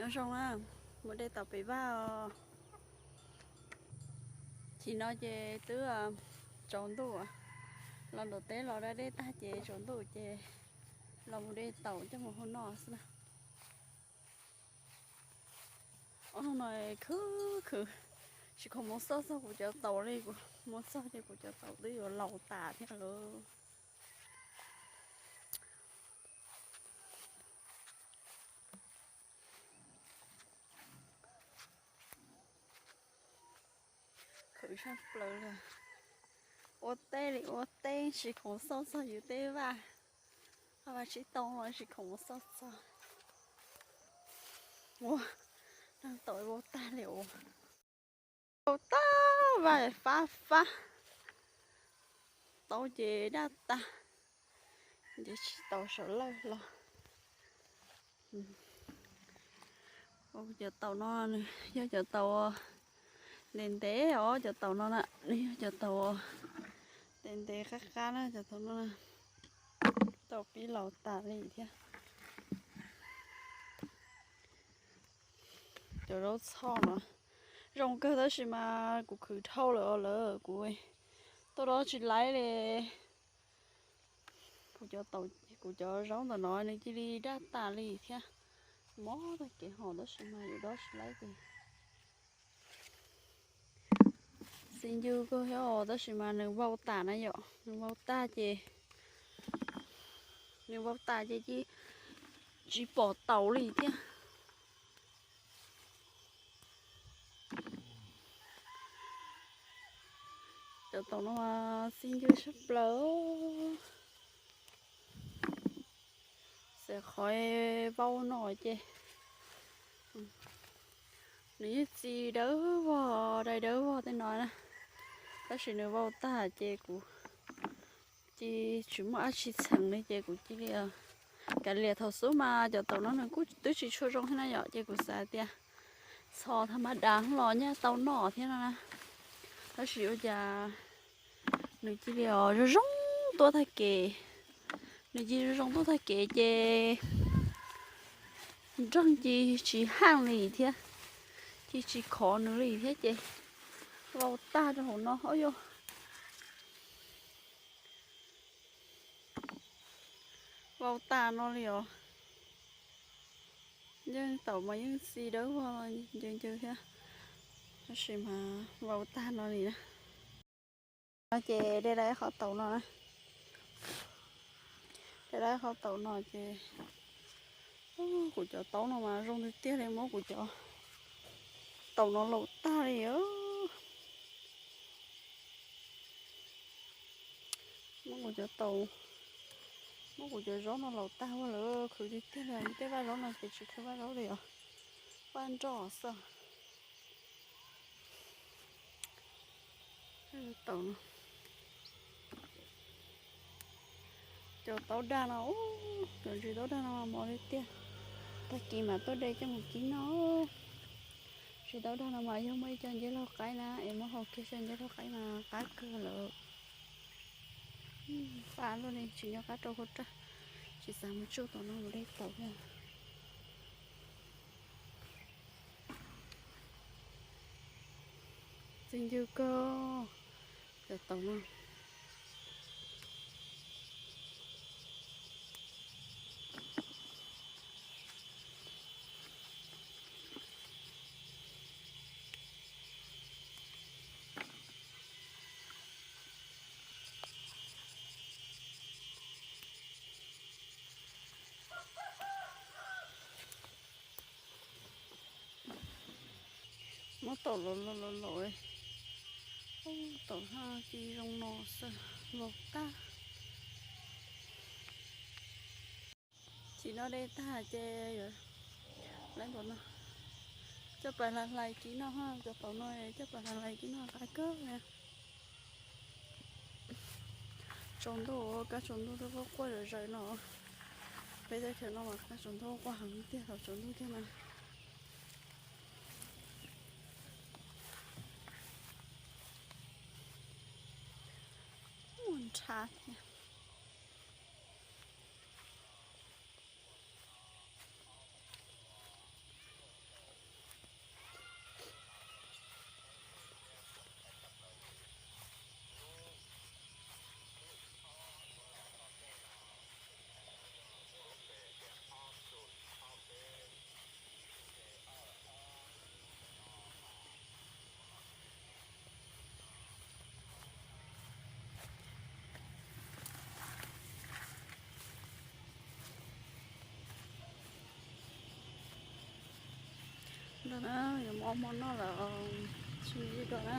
Zoo na, mus de taum pem vaj os. Chim no ces twb tsaus ntuj, los nram teb los da dej tag ces tsaus ntuj ces los mus de taum coj mus hau noj xwb na. Ob hnub no khwv khwv, tsis khoom mus xauj txog kuv cov taum li, kuv mus txog ces kuv cov taum twb yuav laus tas thiab lawm. Khwv sab plaws li. Ua teb li ua teb tsis khoom xauj txog yus tej vaj, vaj tsib taug los tsis khoom mus xauj txog. Ua, neeg taum vau tag li ua. Vau tag, vaj fab fab, taub ces daj tag, ces tsis tau sawv lawj hlo. Cov taum no nws yog cov taum ntev ntev os, cov taum no na nws yog cov taum ntev ntev qab qab na, cov taum no tau pib laus tas li thiab. Cov zaub txhoj no zoo kawg tab sis mas kuv khwv dhau lawm os lawm, kuv tuaj dob tsis laib li. Kuv cov zaub ntawm no nws cia li daj tas li thiab. Mob tag kev hos tab sis mas yuav dob tsis laib ces txiv ncw kawg thiab os, tab sis mas nws vau tas na yom, nws vau tag ces, nws vau tas ces cia tsis pom taum li thiab. Cov taum no mas txi ncw sab plaws. Xav qhov vau no ces nws yeej txi dawb vog dai dawb vog tej no na, tab sis nws vau tag ces kuv cia tsis muaj dab tsi txheem li ces kuv cia li kav liam. Thaum xub mas cov taum no nws kuj twb tsis tshua zoo thiab na yom, ces kuv xav tias txhos tha mab dav los nyaj tau noj thiab no na, tab sis ua cas nws cia li os zoo zoo tuaj tag kev. Nws cia li zoo zoo tuaj tag kev ces nreeg cia tsis haaj li thiab, cia tsis khov nws li thiab ces vau tag rau hauv no os. Vau tag no li os. Yeej taum mas yeej txi dawb vog ncw ncw thiab, tab sis mas vau tag no li na. No ces de tau ib qhov taum no na. De tau ib qhov taum no ces kuv cov taub no mas zoo tiag tiag li, muab kuv cov taum no laus tag li. Muab kuv cov taum, muab kuv cov zaub no laus tag ua lawv khwv tiag tiag li. Tej vaj zaub no ces tsis khwv vaj zaub li os, vaj nroj xwb. Taum no, cov taub dag no, cov ntsis taub dag no mas mos li tiag. Tag kis mam tuaj de coj mus kib noj. Ntsis taub dag no mas yog muaj ib co nceb laug qaib na es muab hau kiag xyaw nceb laug qaib mas qab kawg lawm. Pab luaj li tsis nyob qab rau hauv raj, tsis xav mus tsuj tom no mus de taum thiab. Txi ncw kawg cov taum no. Muab taum laus laus laus, taum haj ci zoo no xwb, laus tag. Chim no de tag ces yuav laib npaum no, coj pas hlais hlais kib noj, cov taum no coj pas hlais hlais kib noj qab kawg li. Tsaus ntuj, kab tsaus ntuj twb quaj quaj zawm zaws no. Peb teb chaws no mas kab tsaus ntuj quaj heev tiag, thaum tsaus ntuj kiag na. Muaj nrhav thiab. Yuav mus ua hmo noj lawm, tsis mus ze dua na.